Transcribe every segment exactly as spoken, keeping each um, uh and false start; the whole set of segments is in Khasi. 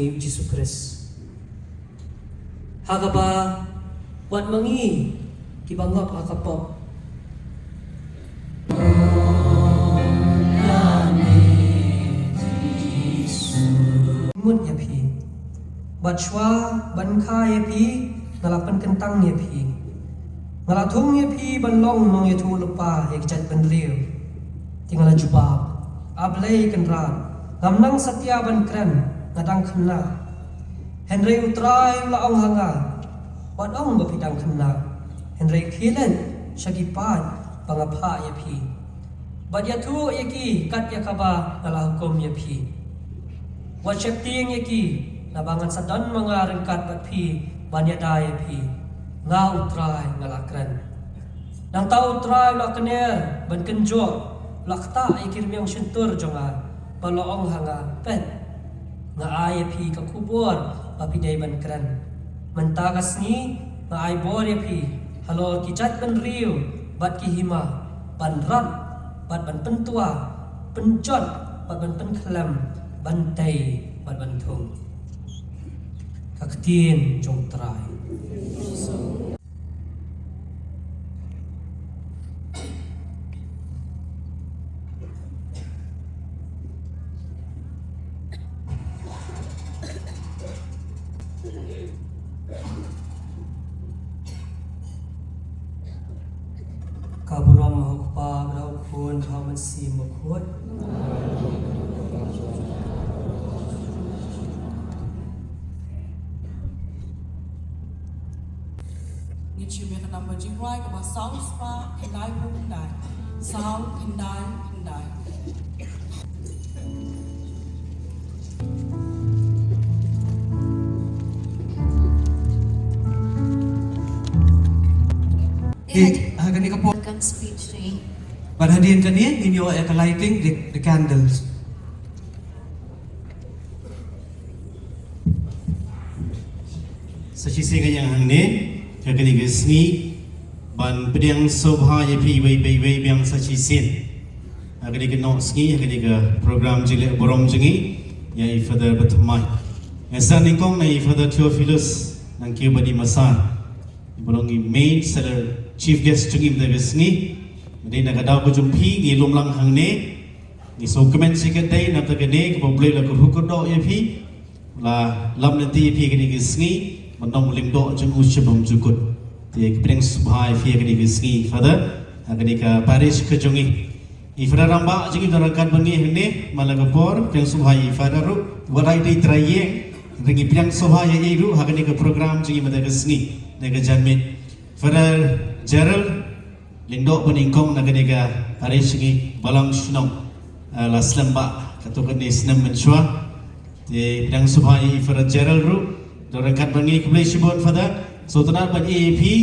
U Jisu Khrist. Ha kaba wat ma ngi kiba ngop ha ka pop. Mut ïa phi. Bad shuwa ban kha ïa phi, nga la pynkyntang ïa phi. Nga la thung ïa phi ban long nongïathuhlypa ïa ki jaitbynriew. Te nga la jubab, A Blei Kynrad, ngam nang satia ban kren, nga dang khynnah. Hynrei U Trai u la ong ha nga, wat ong ba phi dang khynnah, hynrei khie leit sha ki paid ba nga phah ïa phi. Bad ïathuh ïa ki kat ïa kaba nga la hukum ïa phi. Wat sheptieng ïa ki, naba ngan sa don ma nga ryngkat bad phi ban ïada ïa phi. Nga U Trai nga la kren. Nangta U Trai u la kner ban kynjoh, u la ktah ïa ki rmiang shyntur jong nga, bad u la ong ha nga, Peit, nga ai ïa phi ka khubor ba phi dei ban kren. Mynta ka sngi nga ai bor ïa phi halor ki jaitbynriew bad ki hima, ban rat bad ban pyntwa, pynjot bad ban pynkhlem, ban tei bad ban thung. Ka ktien jong U Trai. Ka burom ha U Kpa, bad ha U Khun, bad ha U Mynsiem Bakhuid. Ngin shim ïa ka number jingrwai kaba saw spah khyndai phew khyndai. Saw khyndai khyndai. Eh, ha kane ka por. Welcome speech re. Bad hadien kane ngin ïoh ïa ka lighting the, the candles. Sa shisien ka ïa hangne, ha kane ka sngi, ban pdiang sngewbha ïa phi iwei pa iwei biang sa shisien. Ha kane ka nongsngi, ha kane ka program jingleh burom jong ngi, ïa i Father Bathymmai. Nga sa nyngkong na i Father Theophilus, Nangkiew Badimasa. Ba long i main seller chief guest jong ngi mynta ka sngi. Dei na ka daw ka jong phi ngi lum lang hangne. Ngi sngewkmen shikatdei na kata kane kaba U Blei u la kyrhuh kyrdoh ïa phi. La lam lynti ïa phi kane ka sngi ban long u lyngdoh jong u shibun jukut. Te ka pdiang sngewbha ïa phi kane ka sngi Father. Ha kane ka parish ka jong ngi. I Father rangbah jong ngi u don ryngkat bad ngi hangne, man la ka por, pdiang sngewbha ïa i Father ruh, wat ai dei trai ïeng, hynrei ngi pdiang sngewbha ïa i ruh, ha kane ka program jong ngi mynta ka sngi, na ka janmiet. Father Gerald, lyngdoh banyngkong na kane ka parish jong ngi, Balang Shnong, eh, la slem bha, katto katne snem mynshuwa. Te pdiang sngewbha ïa i Father Gerald ruh, don ryngkat bad ngi khublei shibun Father. Sngewtynnat ban ïa phi,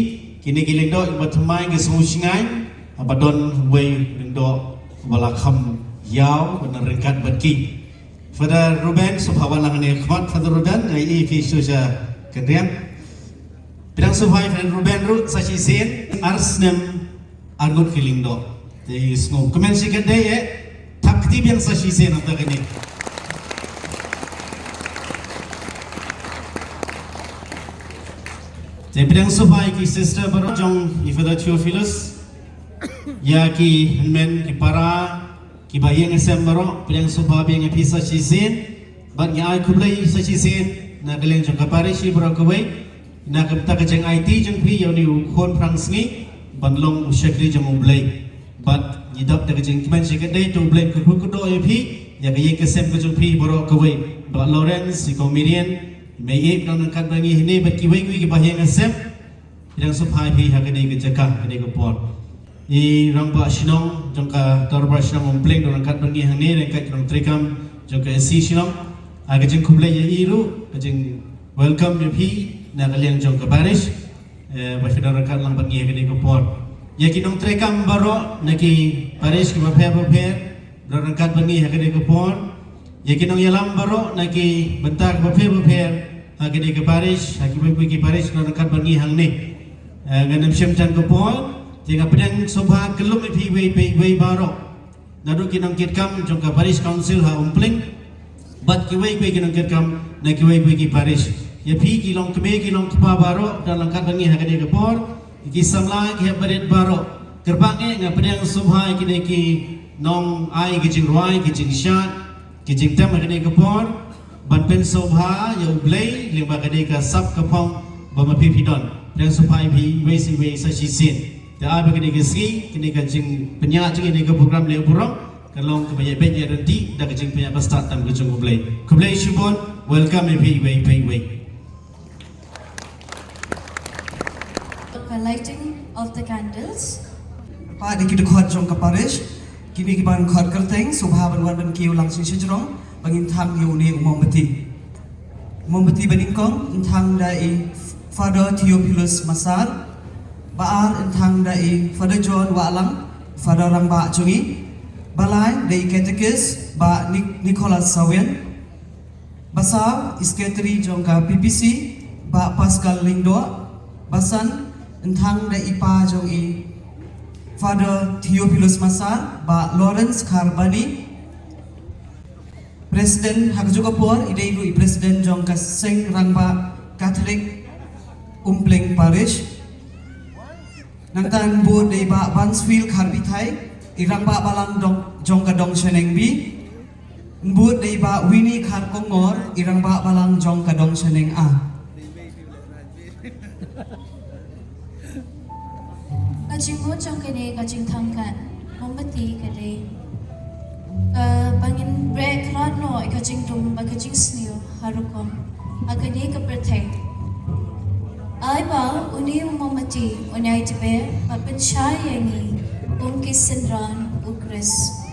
kine ki lyngdoh kiba thymmai ki sngew shngaiñ, haba don uwei u lyngdoh uba la kham ïaw, ban ryngkat bad ki. Father Ruben, sngewbha wan lang hangne ha khmat Father Ruben, nga ïa phi shu sha kynriang. Pdiang sngewbha ïa Father Ruben ruh sa shisien, ar snem ar ngut ki lyngdoh. Te sngew kmen shikatdei eh. Thap kti biang sa shisien hangta kane. Te pdiang sngewbha ïa ki sister baroh jong i Father Theophilus. Ïa ki hynmen ki para kiba ïeng ïasem baroh, pdiang sngewbha biang ïa phi sa shisien. Bad ngi ai khublei sa shisien na ka liang jong ka parish baroh kawei. Na ka bynta ka jingaiti jong phi ïa une u khun phrang sngi ban long u shakri jong U Blei. Bad ngi dap da ka jingkmen shikatdei to U Blei un kyrhuh kyrdoh ïa phi ïa ka ïing ka sem ka jong phi baroh kawei. Bah Lawrence, i Kong Miriam, i mei ïeit ba don ryngkat bad ngi hangne bad kiwei kiwei kiba ïeng ïasem. Pdiang sngewbha ïa phi ha kane ka jaka, kane ka por. I Rangbah Shnong jong ka Dorbar Shnong Umpleng don ryngkat bad ngi hangne, ryngkat ki nongtrei kam jong ka S C Shnong. Ha ka jingkhublei ïa i ruh, ka jing welcome ïa phi na ka liang jong ka parish. Eh, ba phi don ryngkat lang bad ngi ha kane ka por. Ïa ki nongtrei kam baroh na ki parish kiba pher ba pher, don ryngkat bad ngi ha kane ka por. Ïa ki nongïalam baroh na ki bynta kiba pher ba pher ha kane ka parish, ha kiwei kiwei ki parish don ryngkat bad ngi hangne. Eh, ngan ym shim tang ka por, te nga pdiang sngewbha kyllum ïa phi iwei pa iwei baroh. Naduh ki nongkitkam jong ka Parish Council ha Umpleng, Bad kiwei kiwei ki nongkitkam na kiwei kiwei ki parish. Ïa phi ki long kmie ki long kpa baroh, don lang katba ngi ha kane ka por, ki samla ki hep barit baroh. Kyrpang eh nga pdiang sngewbha ïa kine ki nongai ki jingrwai ki jingshad ki jingtem ha kane ka por, ban pynsngewbha ïa U Blei lyngba kane ka sap ka phong ba ma phi phi don. Pdiang sngewbha ïa phi iwei sa iwei sa shisien. Te ai ba kane ka sngi, kane ka jingpynïaid jong ngi, kane ka program leh burom, ka long kaba ïa beit ïa ryntih da ka jingpynïaid ba stad tam ka jong U Blei. Khublei shibun, welcome ïa phi iwei pa iwei. The lighting of the candles. Pat ïa ki dkhot jong ka parish, kine ki ban khot kyrteng, sngewbha ban wan ban kiew lang sha shajrong, ba ngin thang ïa une u mombati. Mombati ba nyngkong, yn thang da i Father Theophilus Masar. Ba ar, yn thang da i Father John Wahlang, Father rangbah jong ngi. Ba lai, da i Catechist, Bah Nic-, Nicholas Sawian. Ba saw, i Secretary jong ka P P C, Bah Pascal Lyngdoh. Ba san, yn thang da i pa jong i Father Theophilus Masar, Bah Lawrence Kharbani. President ha kajuh ka por, i dei ruh i President jong ka Seng Rangbah Catholic Umpleng Parish. Nangta yn bud da i Bah Bansfield Kharbithai, i Rangbah Balang dong, jong ka Dong Shaneng B. Yn bud da i Bah Winnie Kharkongor, i Rangbah Balang jong ka Dong Shaneng A. Ka jingmut jong kane ka jingthang ka mombati ka dei, eh, ba ngin bret khlad noh ïa ka jingdum bad ka jingsniew ha rukom ha kane ka pyrthei. Ai ba une u mombati un ïai tbeh bad pynshai ïa ngi kum ki synran u Khrist.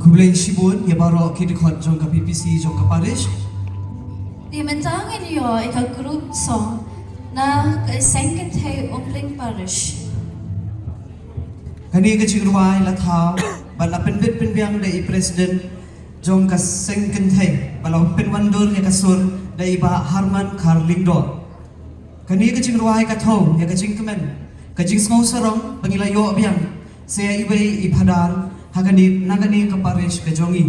Khublei shibun ïa baroh ki dkhot jong ka P P C jong ka parish. Te mynta ngin ïoh ïa ka group song na ka Seng Kynthei Umpleng Parish. Kane ka jingrwai la thaw bad la pynbit pynbiang da i President jong ka Seng Kynthei bad la pynwandur ïa ka sur da i Bah Harman Kharlyngdoh. Kane ka jingrwai ka thew ïa ka jingkmen, ka jingsngew sarong ba ngi la ïoh biang sa ïa iwei i Phadar ha kane, na kane ka parish ka jong ngi.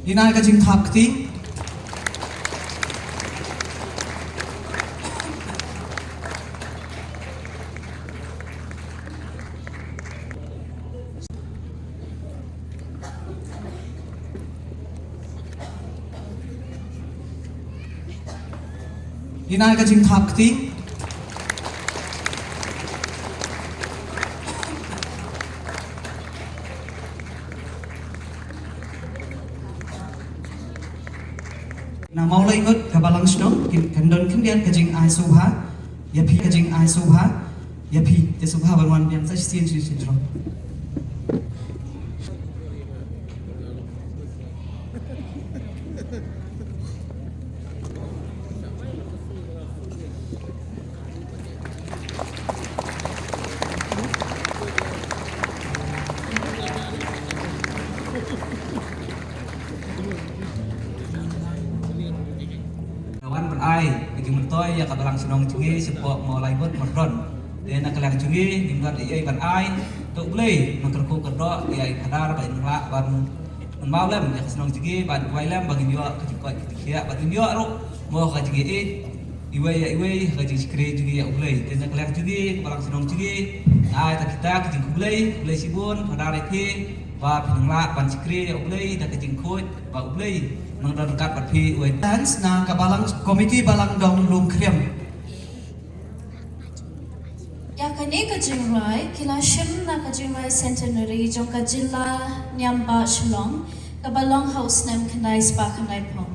Ngin ai ka jingthap kti. Ngin ai ka jingthap kti. Na Mawlai ngut ka Balang Shnong, kin kan don khyndiat ka jingai sngewbha ïa phi, ka jingai sngewbha ïa phi. Te sngewbha ban wan biang sa shisien shisien shnong. Ka wan ban ai ka jingmyntoi ïa ka Balang Shnong jong ngi shapoh Mawlai Mut Mardon. Te na ka liang jong ngi ngim don ei ei ban ai, to U Blei un kyrkhu kyrdoh ïa i Phadar ba in lah ban pynmaw lem ïa ka shnong jong ngi, ban duwai lem ba ngin ïoh ka jingkoit ka jingkhiah, ban ngin ïoh ruh mo ka jingïeit iwei ïa iwei ha ka jingshakri jong ngi ïa U Blei. Te na ka liang jong ngi ka Balang Shnong jong ngi, nga ai ta kita ka jingkhublei, khublei shibun Phadar ïa phi ba phin nang lah ban shakri ïa U Blei da ka jingkhuid, ba U Blei nang don ryngkat bad phi uwei. Dance na ka Balang, Komiti Balang Dong Lungkhriam. Ïa kane ka jingrwai ki la shim na ka jingrwai Centenary jong ka jylla niam bah Shillong, kaba long ha u snem khyndai spah khyndai phew.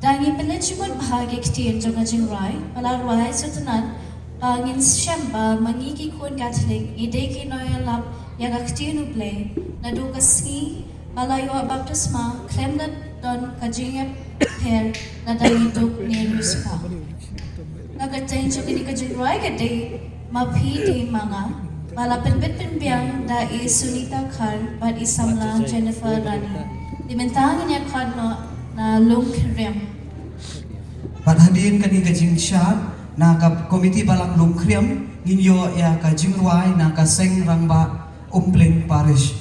Da ngi pynleit jingmut bha ki ktien jong ka jingrwai ba la rwai sngewtynnat, ba ngin shem ba ma ngi ki khun Katholik ngi dei ki nongïalap ïa ka ktien U Blei naduh ka sngi ba la ïoh baptisma khlem da don ka jingïapher lada ngi duk ne riewspah. Ka kyrteng jong kane ka jingrwai ka dei Ma Phi Dei Ma Nga, ba la pynbit pynbiang da i Sunita Khar bad i samla Jennifer Rani. Te mynta ngin ïa khot noh na Lungkhriam. Bad hadien kane ka jingshad na ka Komiti Balang Lungkhriam, ngin ïoh ïa ka jingrwai na ka Seng Rangbah Umpling Parish.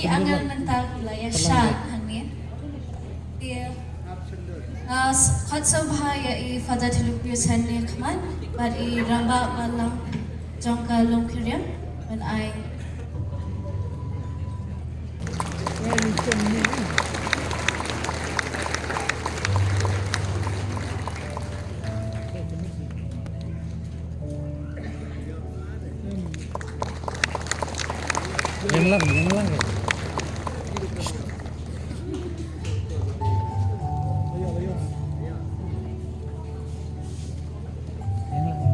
Ki angel mynta ki la ïa shad hangne. Te, ah, s-, khot sngewbha ïa i Father Theophilus hangne khmat bad i rangbah balang jong ka Longkhiriam ban ai. Ïeng lang, ïeng lang. Ïeng lang.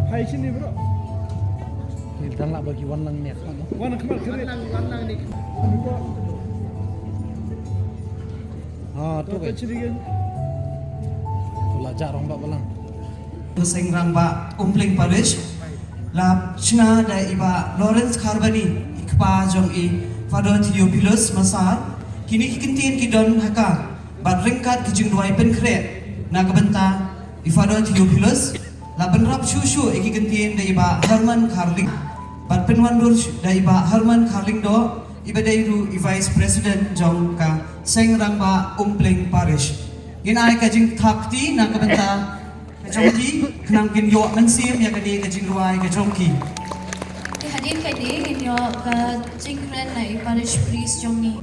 Hai sini, bro. Ni dang lah bagi wan lang ni. Wan lang khmat kiri. Wan lang, wan lang ni. Ha, tu kan. Tu lah jak rangbah balang. Seng rangbah Umpling Parish, la shna da i Bah Lawrence Kharbani, i kpa jong i Father Theophilus Massar, kine ki kyntien ki don ha ka, bad ryngkat ki jingduwai pynkhreh na ka bynta i Father Theophilus, la bynrap shuh shuh ïa ki kyntien da i Bah Herman Kharlyngdoh, bad pynwandur da i Bah Herman Kharlyngdoh, i ba dei ruh i Vice President jong ka Seng Rangbah Umpling Parish. Ngin ai ka jingthap kti na ka bynta ka jong ki, khnang kin ïoh mynsiem ïa kane ka jingduwai ka jong ki. Te hadien kane ngin ïoh ka jingkren na i Parish Priest jong ngi.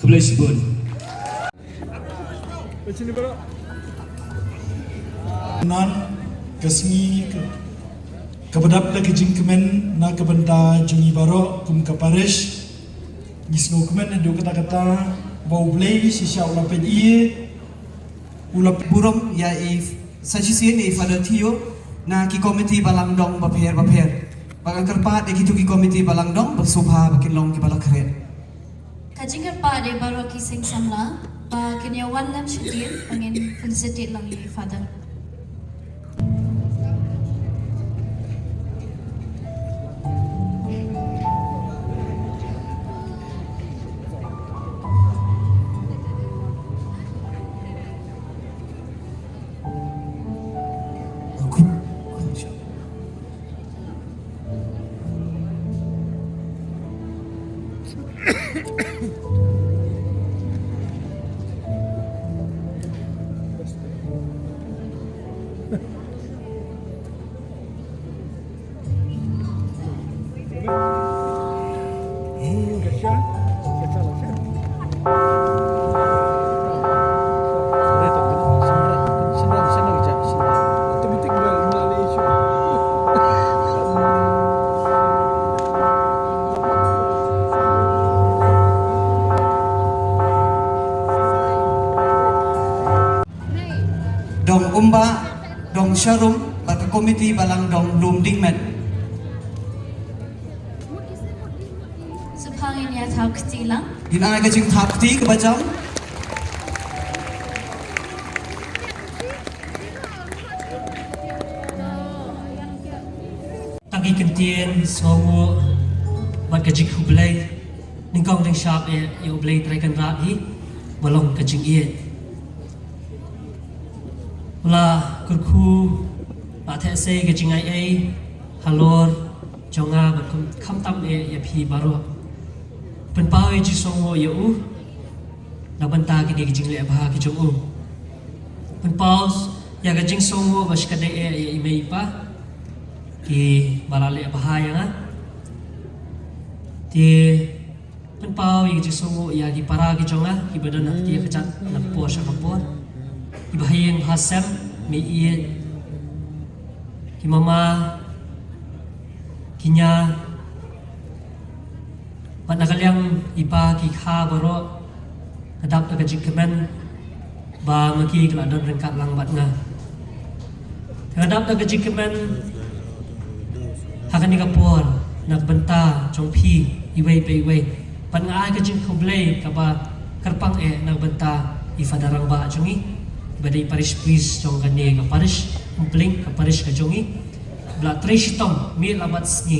Khublei shibun. Nan ka sngi ka, ka ba dap da ka jingkmen na ka bynta jong ngi baroh kum ka parish. Ngi sngewkmen haduh katta katta ba U Blei shisha u la peit ïa u la burom ïa i sa shisien ïa i Father Theo na ki komiti balang dong bapher bapher. Ba kan kyrpad ïa kitu ki komiti balang dong ba sngewbha ba kin long ki ba la khreh. Ka jingkyrpad ïa baroh ki seng samla ba kin ïa wan lem shadien ba ngin felicitate lang ïa i Father. Dong Umbah, Dong Sharum, bad ka komiti balang dong Lumdingmet. Sngewbha ngin ïa thap kti lang. Ngin ai ka jingthap kti kaba jam. Tang ki kyntien sngewnguh bad ka jingkhublei. Nyngkong dang shap ïa, ïa U Blei Trai Kynrad hi ba long ka jingïeit. La kyrkhu, la theh sei ka jingai ei halor jong nga bad kum, khamtam eh ïa phi baroh. Pynpaw ïa ka jingsngewnguh ïa u na bynta kine ki jingleh bha ki jong u. Pynpaw ïa ka jingsngewnguh ba shikatdei eh ïa i mei i pa ki ba la leh bha ïa nga. Te pynpaw ïa ka jingsngewnguh ïa ki para ki jong nga ki ba don ha kti ka jait na ka por sha ka por. Ki ba ha ïing ha sem, mei ïeit, ki mama, Ki nia bad na ka liang i pa ki kha baroh, nga dap da ka jingkmen ba ma ki ka la don ryngkat lang bad nga. Nga dap da ka jingkmen ha kane ka por na ka bynta jong phi iwei pa iwei. Bad nga ai ka jingkhublei kaba kyrpang eh na ka bynta i Father Rangbah jong ngi, ba dei parish priest jong kane ka parish Umpling, ka parish ka jong ngi. Ba la trei shitom miet la bad sngi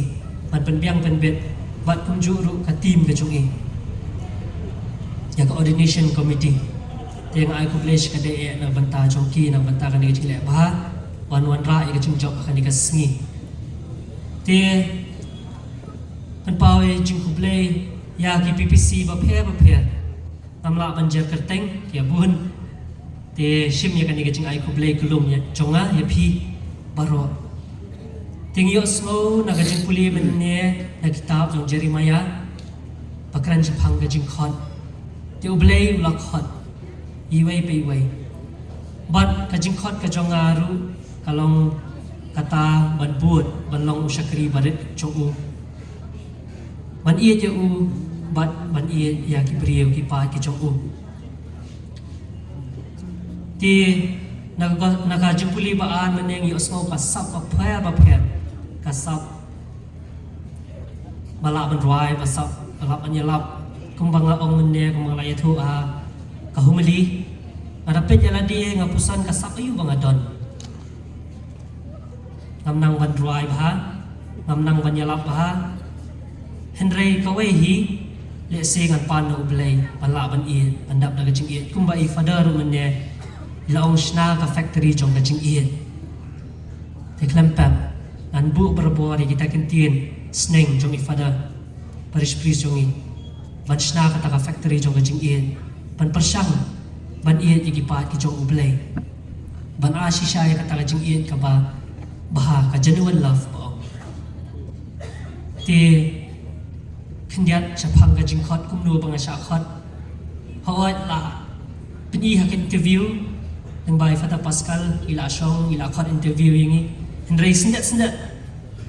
ban pynbiang pynbit bad kumjuh ruh ka team ka jong ngi, ïa ka ordination committee. Te nga ai khublei shikatdei eh na ka bynta jong ki, na ka bynta kane ka jingleh bha ban wanrah ïa ka jingjop ha kane ka sngi. Te pynpaw ïa ka jingkhublei ïa ki P P C bapher bapher. Ngam lah ban jer kyrteng ki ïa bun. Te shim ïa kane ka jingai khublei ka lum ïa jong nga ïa phi baroh. Te ngi ïohsngew na ka jingpule mynne na kitab jong Jeremiah ba kren shaphang ka jingkhot. Te U Blei u la khot iwei pa iwei. Bad ka jingkhot ka jong nga ruh ka long kata ban bud ban long u shakri barit jong u, ban ïeit ïa u bad ban ïeit ïa ki briew ki paid ki jong u. Te na ka, na ka jingpule ba ar mynne ngi ïohsngew ka sap bapher bapher, ka sap ba lah ban rwai, ba sap ba lah ban ïalap. Kumba nga ong mynne, kumba nga la ïathuh ha ka homily, nga da peit ïa lade, nga pyrshang ka sap aïu ba nga don. Ngam nang ban rwai bha, ngam nang ban ïalap bha. Hynrei kawei hi, lehse ngan pan na U Blei ban lah ban ïeit, ban dap da ka jingïeit. Kumba i Father ruh mynne i la ong, shna ka factory jong ka jingïeit. Te khlem pep ngan buh barabor ïa kita ki ktien sneng jong i Father parish priest jong ngi, ban shna kata ka factory jong ka jingïeit, ban pyrshang ban ïeit ïa ki paid ki jong U Blei, ban ai shisha ïa kata ka jingïeit kaba bha, ka genuine love ba ong. Te khyndiat shaphang ka jingkhot, kumno ba nga shah khot. Hooid, la pyni ha ka interview, lyngba i Father Pascal i la shong, i la khot interview ïa ngi. Hynrei syndet syndet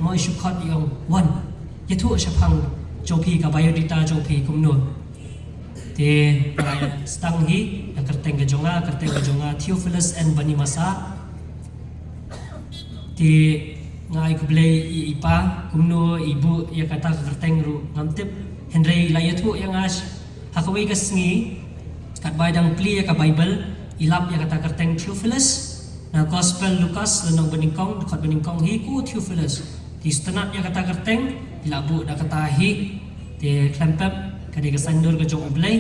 mo i shu khot, i ong, wan ïathuh shaphang jong phi, ka biodata jong phi kumno. Te nga la sdang hi da ka kyrteng ka jong nga, kyrteng ka jong nga Theophilus N Banimasa. Te nga ai khublei ïa i pa, kumno i buh ïa kata ka kyrteng ruh ngam tip. Hynrei i la ïathuh ïa nga sh-, ha kawei ka sngi katba i dang plie ïa ka Baibl, i lap ïa kata ka kyrteng Theophilus. Na Gospel Lukas lynnong banyngkong, dkhot banyngkong hi, ko Theophilus. Te i sngewtynnat ïa kata ka kyrteng, i la buh da kata hi. Te khlem pep ka dei ka saiñdur ka jong U Blei.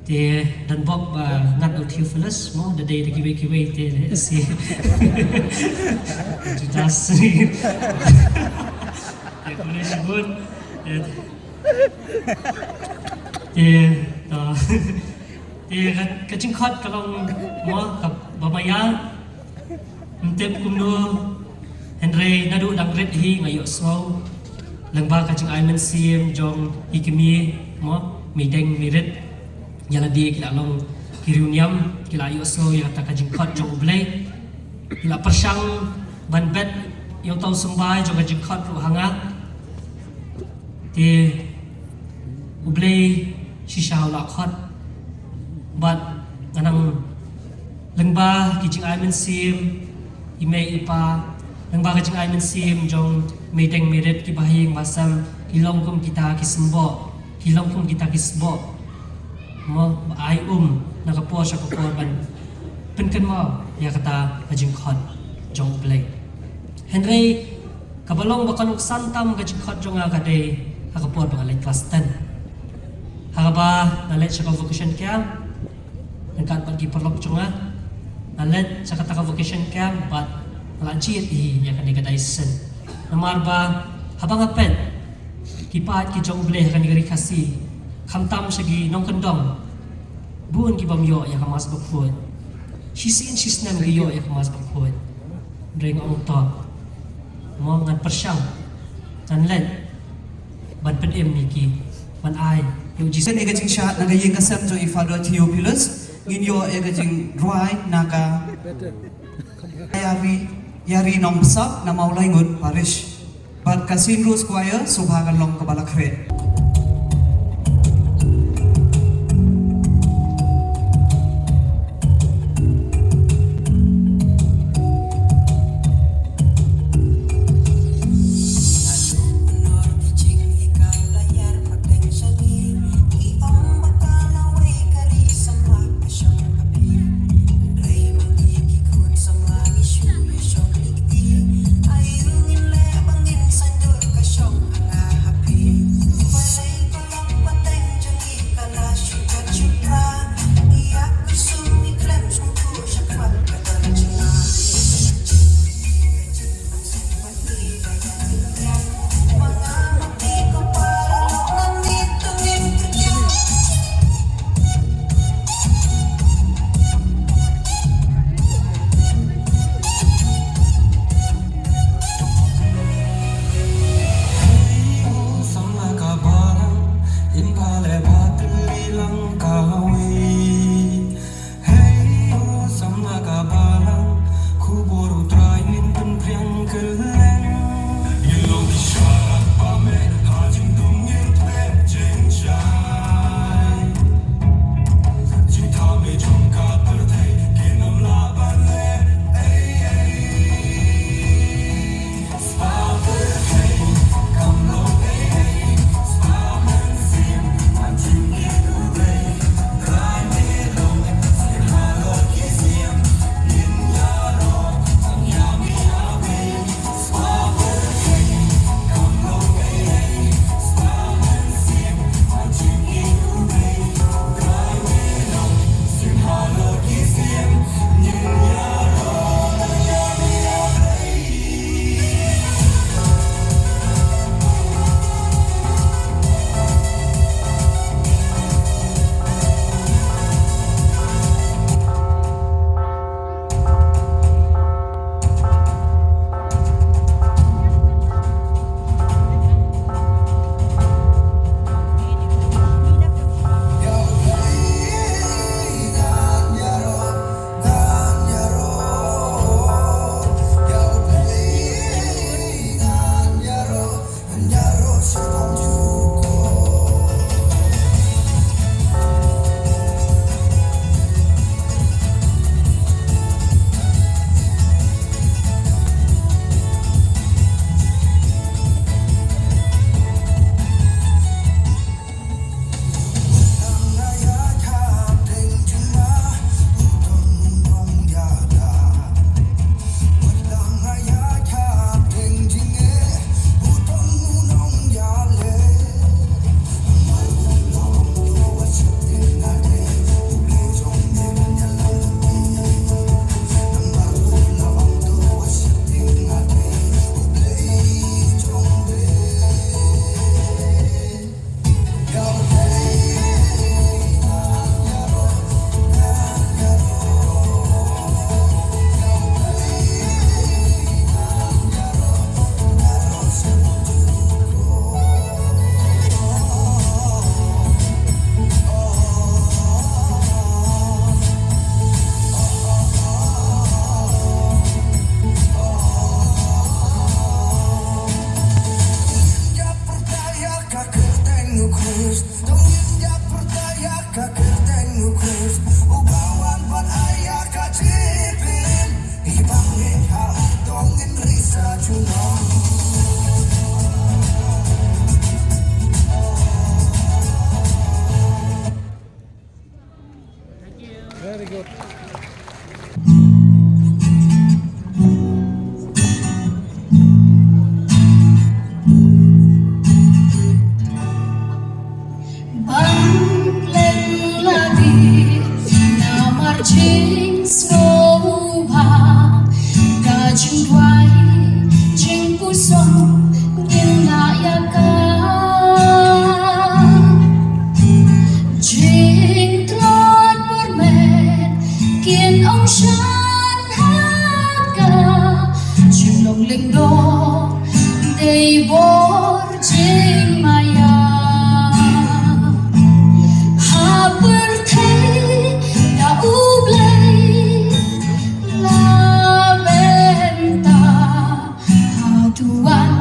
Te don bok ba ngat u Theophilus mo, da dei da kiwei kiwei te lehse Judas. Te khublei shibun. Te, te, to. Te ka, ka jingkhot ka long mo, kaba maïa. Ym tip kumno, hynrei naduh dang rit hi nga ïohsngew lyngba ka jingai mynsiem jong i kmie mo, mei deng mei rit, ïa lade ki la long ki riewniam, ki la ïohsngew ïa kata ka jingkhot jong U Blei. Ki la pyrshang ban bet ïa uta u symbai jong ka jingkhot ruh ha nga. Te U Blei shisha u la khot. Bad nga nang lyngba ki jingai mynsiem i mei i pa, lyngba ka jingai mynsiem jong mei deng mei rit, kiba ha ïing ba sem ki long kum kita ki symboh, ki long kum kita ki sboh mo, ba ai um na ka por sha ka por ban pynkynmaw ïa kata ka jingkhot jong U Blei. Hynrei kaba long ba kongsan tam ka jingkhot jong nga ka dei ha ka por ba nga leit klas ten. Ha kaba nga leit sha ka vocation camp ryngkat bad ki paralok jong nga. Nga leit sha kata ka vocation camp bad nga la jied hi ïa kane ka diocesan. Namar ba haba nga peit ki paid ki jong U Blei ha kane ka ri Khasi, khamtam sha ki nongkyndong, bun ki bym ïoh ïa ka Mass Bakhuid. Shisien shisnem ki ïoh ïa ka Mass Bakhuid. Hynrei nga ong to mo, ngan pyrshang, ngan leit ban pynim ïa ki, ban ai ïa u Jisu. Kane ka jingshad na ka ïing ka sem jong i Father Theophilus, ngin ïoh ïa ka jingrwai na ka Ïari, Ïari Nongbsap na Mawlaingut Parish. Bad ka Saint Rose Choir, sngewbha ka long kaba la khreh. Hei, u samla ka balang, in pale ba teli lang ka wi. Hei, u samla ka balang, khubor u Trai ngin pynpriang kylleng. Ngin long ki sharak ba meh, ha jingdum ngin pynjynjar. Ka kyrteng u Khrist, to ngin ïa pyrta ïa ka kyrteng u Khrist, uba wan ban ai ïa ka jingpynim, i ba ngeit ha u to ngin risa junom. Very good. Ban leh lade namar jingsngewbha, ka jingduwai jingpuson ngin lah ïa ka. Jingtlot bor met kin ym shah ha ka, jinglong lyngdoh dei bor jingmaïa. Ha pyrthei da U Blei la bynta, haduh wan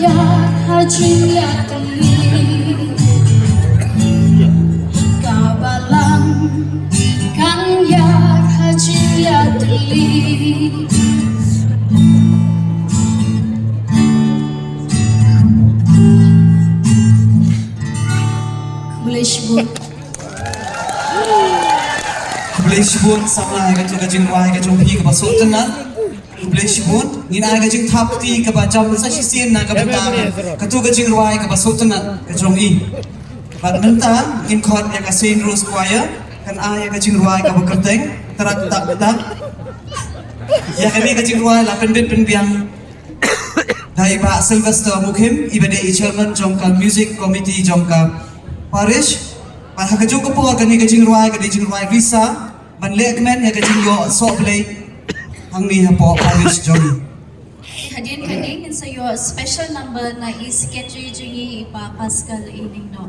Ïar ha jingïatylli. Ka balang kan ïar ha jingïatylli. Khublei shibun. Khublei shibun samla ïa katu ka jingrwai ka jong phi kaba sngewtynnat. Khublei shibun. Ngin ai ka jingthap kti kaba jam sa shisien na ka bynta katu ka jingrwai kaba sngewtynnat ka jong i. Bad mynta ngin khot ïa ka Saint Rose Choir kan ai ïa ka jingrwai kaba kyrteng Trak Tak Tak. Ïa kane ka jingrwai la pynbit pynbiang da i Bah Sylvester Mukhim, iba dei i chairman jong ka music committee jong ka parish. Bad ha kajuh ka por kane ka jingrwai ka dei jingrwai visa ban lehkmen ïa ka jingïoh sohblei hangne hapoh parish jong ngi. Hadien kane ngin sa ïoh special number na i secretary jong ngi i Bah Pascal Iningno.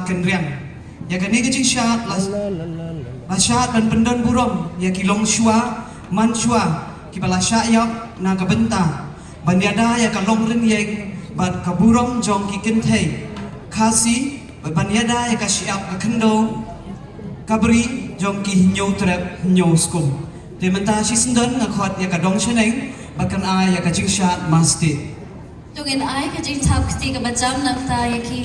Kynriang. Ïa kane ka jingshad la, la shad ban pyndon burom ïa ki longshuwa manshuwa kiba la shah ïap na ka bynta ban ïada ïa ka longrynïeng bad ka burom jong ki kynthei Khasi, bad ban ïada ïa ka shyiap ka khyndew ka bri jong ki Hynñiewtrep Hynñiewskum. Te mynta shisyndon nga khot ïa ka dong shaneng ba kan ai ïa ka jingshad mastieh. To ngin ai ka jingthap kti kaba jam na ka bynta ïa ki.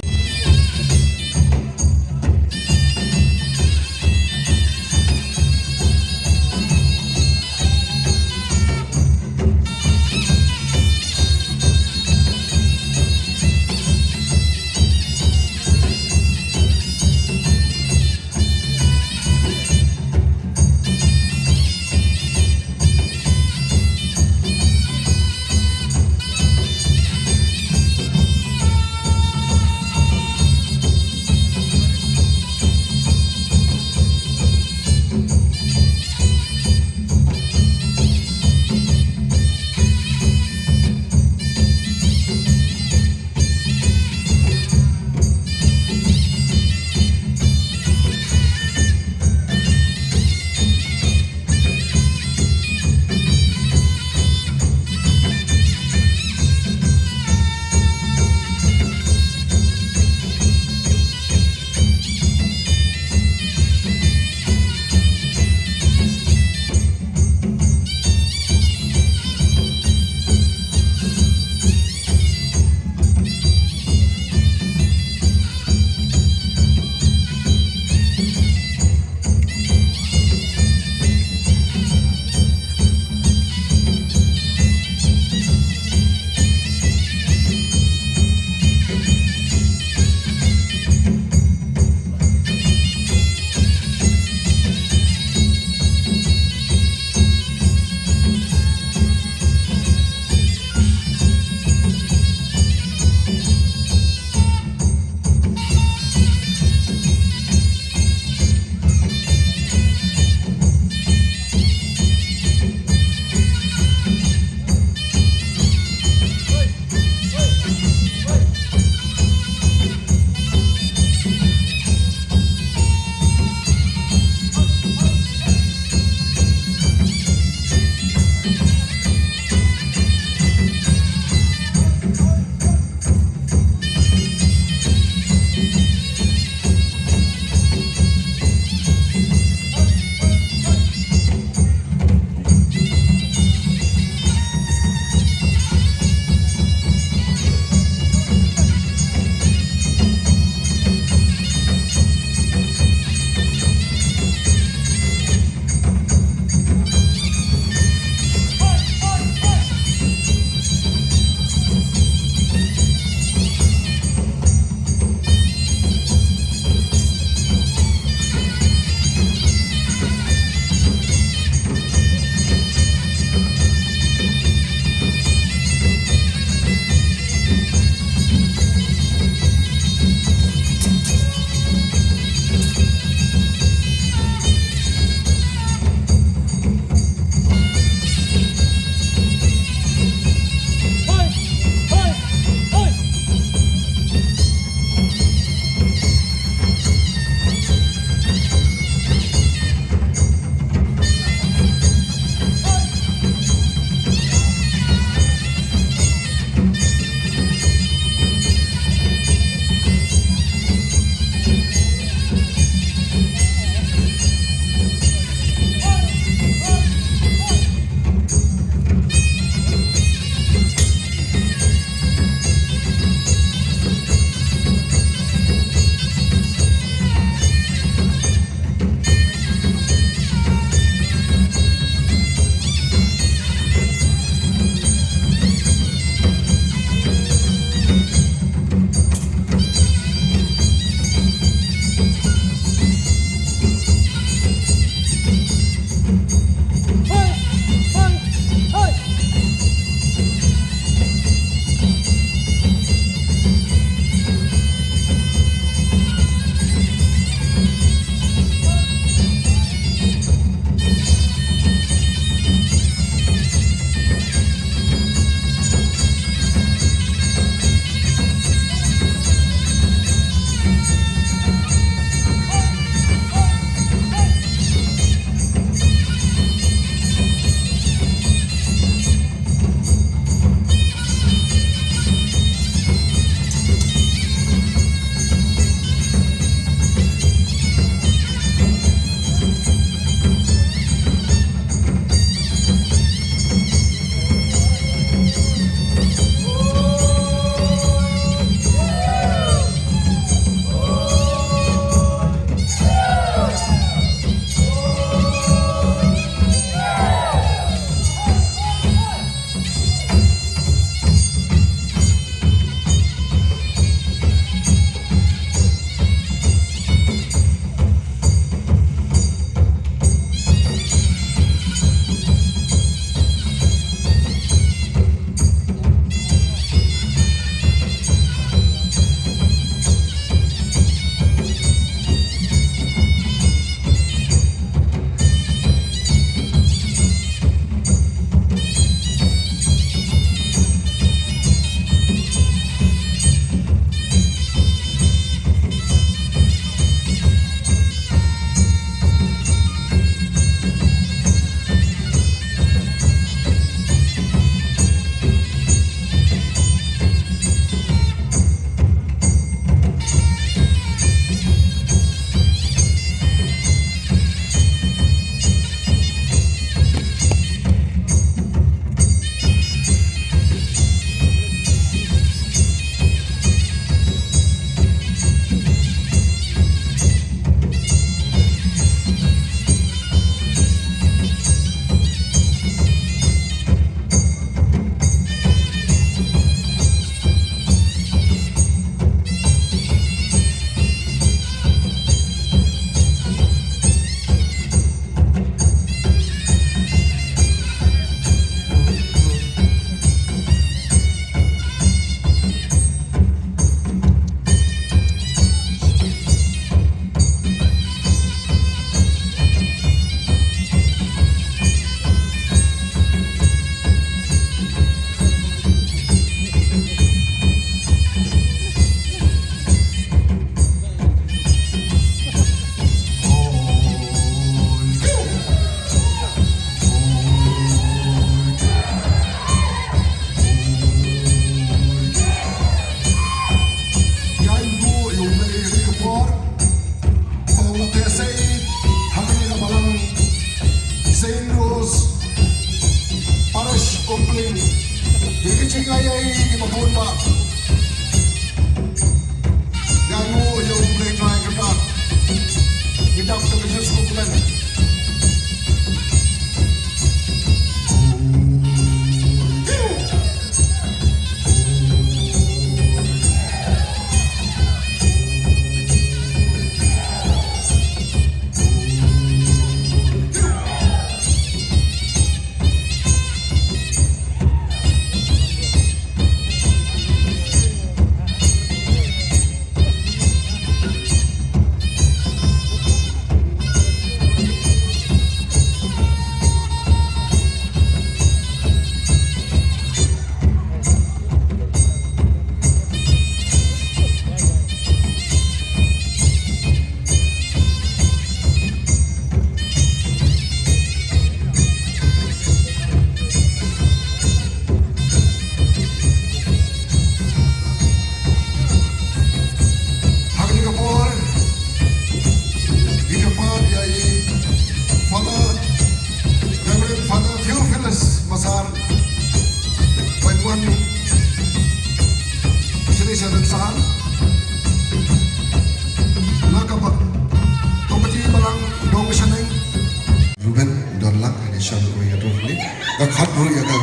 Ka khot ruh ïa ka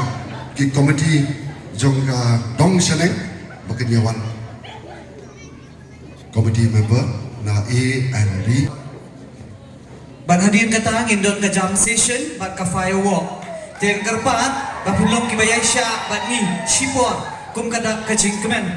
ki committee jong ka dong shaneng ba kin ïa wan. Committee member na A and B. Bad hadien kata ngin don ka jam session bad ka firework. Te kyrpad ba pynlong kiba ïaishah bad ngi shipor kum ka dak ka jingkmen.